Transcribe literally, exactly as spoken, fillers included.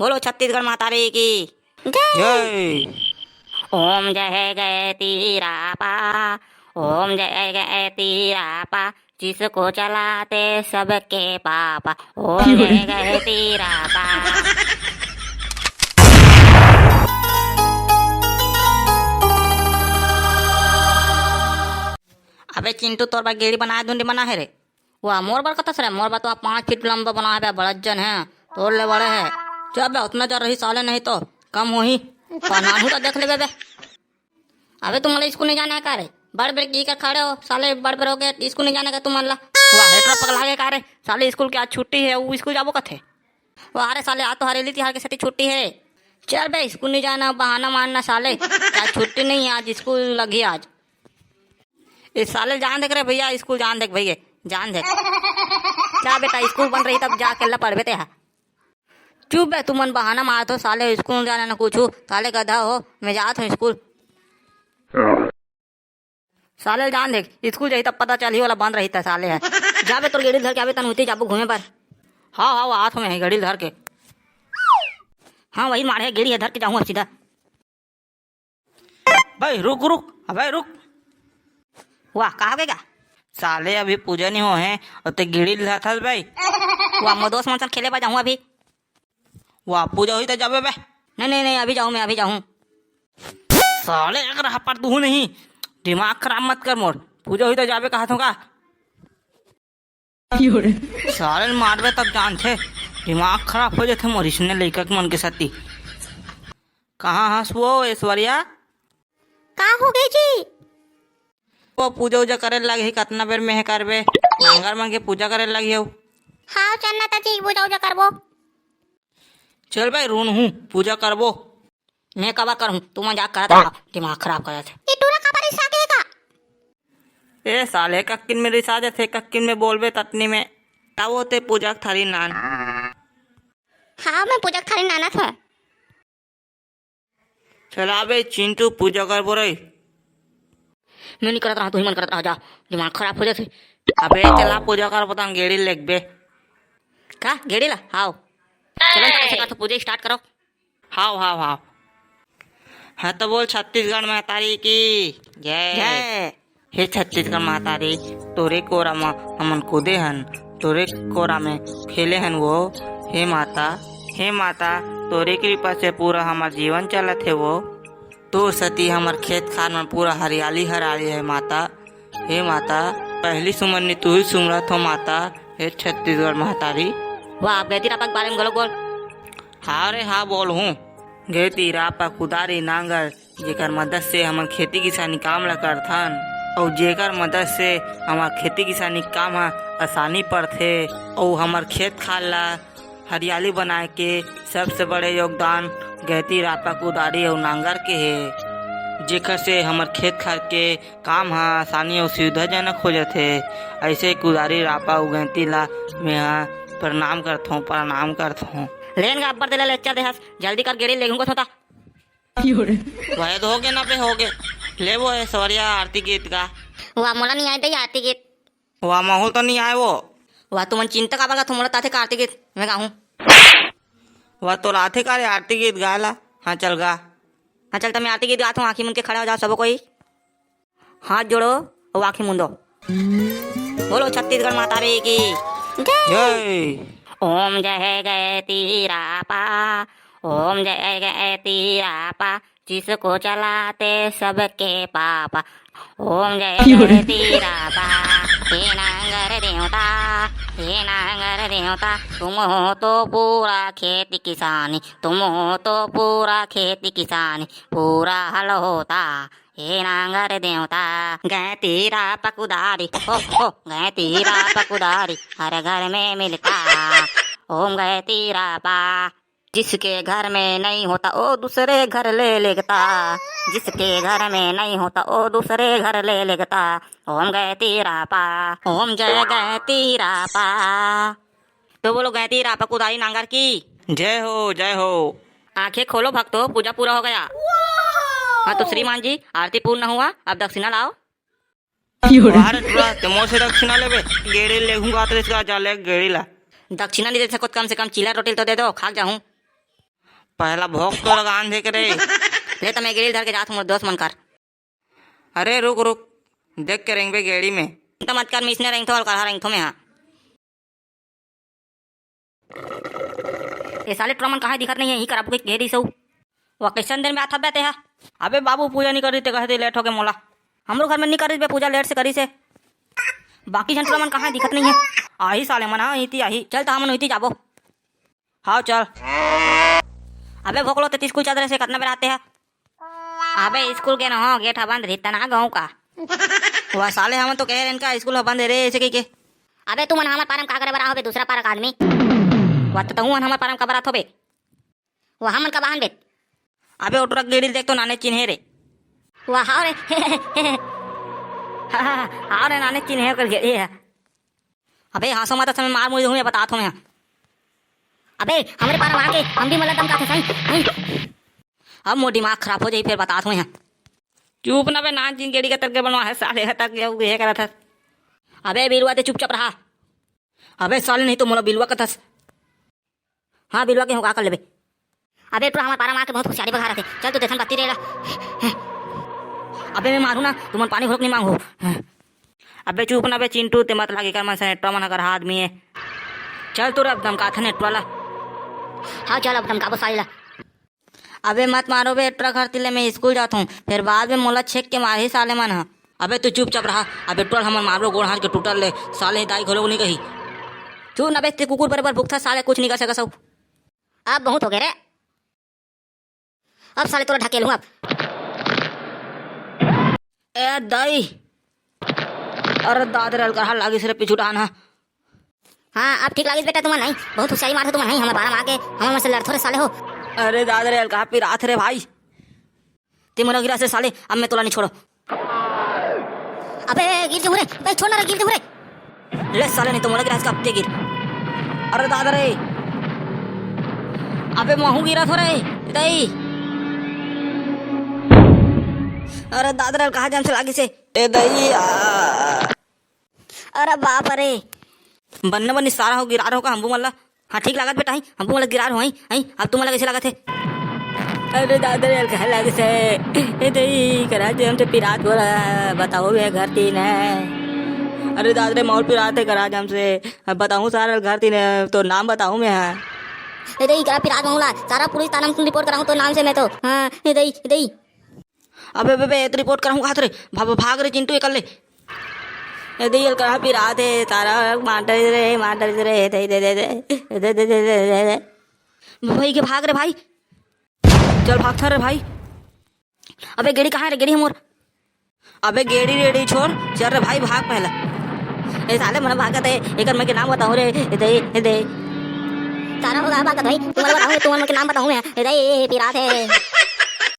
बोलो छत्तीसगढ़ महतारी की जय। जय। ओम जय गए तीरापा, ओम जय गए तीरापा, जिसको चलाते सबके पापा। ओम जय गए तीरापा। अबे चिंटू, तोर बर गेड़ी बनाए धुंडी बना है रे। वाह, मोर बर कतस रे, मोर बर तो आप पाँच फीट लंबा बना है बे, बड़ा जन है, तोर ले बड़े है। चल बे, उतना जर रही साले, नहीं तो कम होही। पर नानू तो देख लेबे बे। अबे तुम लोग स्कूल नहीं जाना है का रे? बड़ बेर की कर खड़े हो साले, बड़ बेर हो गए, स्कूल नहीं जाने का तुम ला। वाह, हेटरा पगला गए का रे? साले स्कूल के आज छुट्टी है, वो स्कूल जाबो कथे। वाह रे साले, आज तो हरेली तिहार के सेती छुट्टी है। चल बे, स्कूल नहीं जाना, बहाना मारना साले, आज छुट्टी नहीं है, आज स्कूल लगी आज। ए साले जान देख रे भैया, स्कूल जान देख भैया, जान देख। जा बेटा, स्कूल बंद रही तब जाके ला पढ़बे ते हा। चुप बे, तुमन बहाना मारत हो साले, स्कूल जाना ना कुछ, साले गधा हो, मैं जात हूँ स्कूल। साले जान देख, स्कूल जाही तब पता चलही, ओला बंद रही त साले है। जा बे, तोर गेड़ी धर के आबे, तन होती जाबो घूमे बर। हाँ हाँ, वो आत हूँ मैं गेड़ी धर के। हाँ वही मारे है, गेड़ी है धर के जाऊँ अब सीधा। भाई रुक रुक, अबे रुक। वाह, का हो गया? साले अभी पूजा नहीं हो है, और ते गिड़ी ला थस भाई। वाह, मैं दोस्त मन संग खेले बा जाऊँ अभी। वाह, पूजा होही त जाबे बे। नहीं नहीं नहीं, अभी जाऊँ मैं, अभी जाऊँ। साले एक रहा पर तू नहीं, दिमाग खराब मत कर मोर। पूजा होही त जाबे कहा का? साले ल मारबे तब जानथे, दिमाग खराब हो जाथे मोर इसने लइका के मन के साथी। कहाँ हस वो ऐश्वर्या? का हो गए जी? वो पूजा उजा करे लगही, कतना बेर में हे करबे, नांगर मन के पूजा करे लगही हो। हाँ चलना ता जी, पूजा उजा करबो। चल भाई, रून हूँ, पूजा करबो। मैं काबर करहूँ, तुमन जाके करत रहा, दिमाग खराब करत हे। ये टूरा काबर रिसा के का? ए साले, कक्किन में रिसा जथे, कक्किन में बोलबे ततनी में। तब होते पूजा के थारी नान। हाँ, मैं पूजा के थारी नानत हूँ। चला बे चिंटू, पूजा करबो रे। मैं नहीं करत रहा, तू ही मन करत रहा, जा, दिमाग खराब हो जाथे। अबे चला पूजा करबो, तन गेड़ी लेगबे। का गेड़ी ला? हाव। चलो ना, कैसे करथो, पूजा start करो। हाव हाव हाव। हाँ तो बोल छत्तीसगढ़ महतारी की जय। जय। हे छत्तीसगढ़ महतारी, तोरे कोरा म हमन कूदे हन, तोरे कोरा में खेले हन वो। हे माता, हे माता, तोरे कृपा से पूरा हमर जीवन चलत हे वो। तोर सती हमर खेत खार मन पूरा हरियाली हरियाली हे माता। हे माता, पहली सुमन नी तू ही सुमरत हो माता, हे छत्तीसगढ़ महतारी। वाह, गैती रापा के बारे में घलो बोल। हाँ रे हाँ, बोल हूँ। गैती रापा कुदारी नांगर, जेकर मदद से हमन खेती किसानी काम ला करथन, अउ जेकर मदद से हमर खेती किसानी काम ह आसानी पड़थे, अउ हमर खेत खार ला हरियाली बनाए के सबसे बड़े योगदान गैती रापा कुदारी अउ नांगर के हे, जेकर से हमर खेत खार के काम ह आसानी अउ सुविधाजनक हो जाथे। ऐसे कुदारी रापा अउ गैती ला मेहा प्रणाम करथों, प्रणाम करथों। लेन गा अब्बर तेला लेक्चर देहस, जल्दी कर गेड़ी लेगूंगा थोता। वहे तो होगे ना बे, होगे। ले वो ऐश्वर्या आरती गीत गा। वाह, मोला नहीं आए दे आरती गीत। वाह, महू तो नहीं आए वो। वाह, तुमन चिंता काबर करथो, मोला तो आथे का आरती गीत, मैं गाहूँ। वाह, तोला आथे का रे आरती गीत गाए ला? हाँ, चल गा। हाँ, चल, त मैं आरती गीत गात हूँ, आँखी मुंद के खड़ा हो जाओ सबो कोई। हाथ जोड़ो, अउ आँखी मुंदो। बोलो छत्तीसगढ़ महतारी की जय। जय। ओम जय गैती रापा, ओम जय गैती रापा, जिसको चलाते सबके पापा। ओम जय गैती रापा, हे नांगर देवता, हे नांगर देवता, तुम हो तो पूरा खेती किसानी, तुम हो तो पूरा खेती किसानी, पूरा हल होता, हे नांगर देवता। गैती रापा कुदारी, हो, हो, गैती रापा कुदारी, हर घर में मिलता। ओम गैती रापा। जिसके घर में नहीं होता, ओ दूसरे घर ले लेगता। जिसके घर में नहीं होता, ओ दूसरे घर ले लेगता। ओम गैती रापा, ओम जय गैती रापा। तो बोलो गैती रापा कुदारी नांगर की जय हो, जय हो। आंखें खोलो भक्तों, पूजा पूरा हो गया। हाँ तो श्रीमान जी, आरती पूर्ण हुआ, अब दक्षिणा लाओ। अरे टुरा, ते मोर से दक्षिणा लेबे? गेड़ी लेहूं गात रहिस का, जा ले गेड़ी ला। दक्षिणा नहीं दे सको, कम से कम चीला रोटी तो दे दो, खा जाहूं। पहला भोग तो लगा आन दे के रे। ले त मैं गेड़ी धर के जात हूँ, मोर दोस्त मन कर। अरे रुक रुक, देख के रेंगबे गेड़ी में। त मत कर, मिसने रेंगथो, अलकरहा रेंगथो मैं हा। ए साले टुरा मन कहाँ दिखत नहीं है, ही करब के घेरी सऊ। वा कैसन दिन में आत हब्बे ते हा? अबे बाबू पूजा नहीं करी ते कहे दे लेट होके मोला। हमरो घर में नहीं करी बे पूजा, लेट से करी से। बाकी झन टुरा मन कहाँ दिखत नहीं है। आही साले मन, हाँ, इती आही। चल त हमन इती जाबो। हाँ चल। अबे भोकलो, ते स्कूल चल रहे से कतना बेर आते है? अबे स्कूल के न हो, गेट ह बंद रही तना गाँव का। वा साले, हमन तो कहे रहे इनका स्कूल ह बंद है रे, ऐसे कह के। अबे तुमन हमर पारम का करे बर आहो बे, दूसरा पारा का आदमी? वा त तहु मन हमर पारम का बर आथो बे? वा हमन का बहान बे? अबे ओ टुरा गेड़ी देख तो नाने चिन्हे रे। वा हाव रे। हाव रे, नाने चिन्हे कर गेड़ी है। अबे हाँसो मत, समय मार मुड़ी दूँ मैं, बतात हूँ मैं। अबे हमरे पारा आके हम भी मतलब धमकाथे सही, हैं? अब मोर दिमाग खराब हो जाई, फिर बतात हूँ मैं। चुप ना बे, नान चिन गेड़ी के तरके बनवा है, साले हटक गया, ये करत है। अबे बिरुआ ते चुपचाप रहा। अबे साले नहीं तो मोला बिलवा कथस। हाँ, बिलवा के हो का कर लेबे। अबे टुरा हमर पारा मार के बहुत होशियारी बघा रथे। चल तो देखन बत्ती रे ला। अबे मैं मारू ना, तुमन पानी घोरक नहीं मांगो। अबे चुप ना बे चिंटू, ते मत लागे कर मन से, नेटवा मन अगर हाथ में है। चल तोर अब धमकाथन नेटवा ला। हाँ चल अब धमकाबो साले ला। अबे मत मारो बे, टुरा घर तिले मैं स्कूल जात हूँ, फिर बाद में मोला छेक के मारही साले मन ह। अबे तू चुपचाप रहा। अबे टोल हमन मारबो गोड़ हाथ के टूटल ले, साले दाई घलोक नहीं कही। चुप ना बे, ते कुकुर बराबर भुगता साले, कुछ नहीं कर सकस। अब बहुत हो गए रे, अब साले तोला ढकेल हूँ अब। ए दाई, अरे दाद रे अलकरहा लागिस रे पीछू डाहन ह। हाँ अब ठीक लागिस बेटा, तुमन नहीं बहुत होशियारी मारथो तुमन नहीं, हमर पारा म आके हमर मन से लड़थो रे साले हो। अरे दाद रे अलकरहा पिरात रे भाई। ते मोला गिरास रे साले, अब मैं तोला नहीं छोड़ो। अबे गिर जहूँ रे, अबे छोड़ ना रे, गिर जहूँ रे। ले साले, नहीं तो मोला गिरास का, अब ते गिर। अरे दादा रे, अबे महू गिरा थो रे। दई। अरे दादा रे, कहाँ जान से लागिस हे? ए दई आ। अरे बाप रे। बन्ने बन्नी सारा हो गिरा रहो का हमू मन ला? हाँ, ठीक लागत बेटा, हई, हमू मन ला गिरार हो, हई, हई, अब तुमन ला कैसे लागत हे? अरे दादा रे, अलकरहा लागत हे। ए दई, करा दे हमसे पिरात हो रहा, बताओ बे घर तीन है। अरे दादा रे, माहौल पिरात है, करा दे हमसे, अब बताऊँ सारा घर तीन है, तो नाम बताऊँ मैं, हाँ। ए दई, करा पिरात महू ला, सारा पुलिस थाना में रिपोर्ट कराऊँ तो नाम से मैं तो, हाँ, ए दई, ए दई। अबे, अबे, अबे, ये तो रिपोर्ट कराहूँ कहत रे। भा-, भा-, भाग रे चिंटू, एकर ले। ए दे, ये कहाँ पिरात हे, तारा मार डरिस रे, मार डरिस रे, दे, दे, दे, दे। भाई के भाग रे भाई। चल, भाग थर रे भाई। अबे, गेड़ी कहाँ हे रे, गेड़ी हमर? अबे, गेड़ी रेड़ी छोड़, चल रे भाई, भाग पहला। ए साले, मन भागत हे, एकर मैं के नाम बताहूँ रे, ए दे, ए दे। तारा हो गा भागत भाई, तुमन बताहूँ, तुमन के नाम बताहूँ मैं, ए दे, ए, ए, पिरात हे।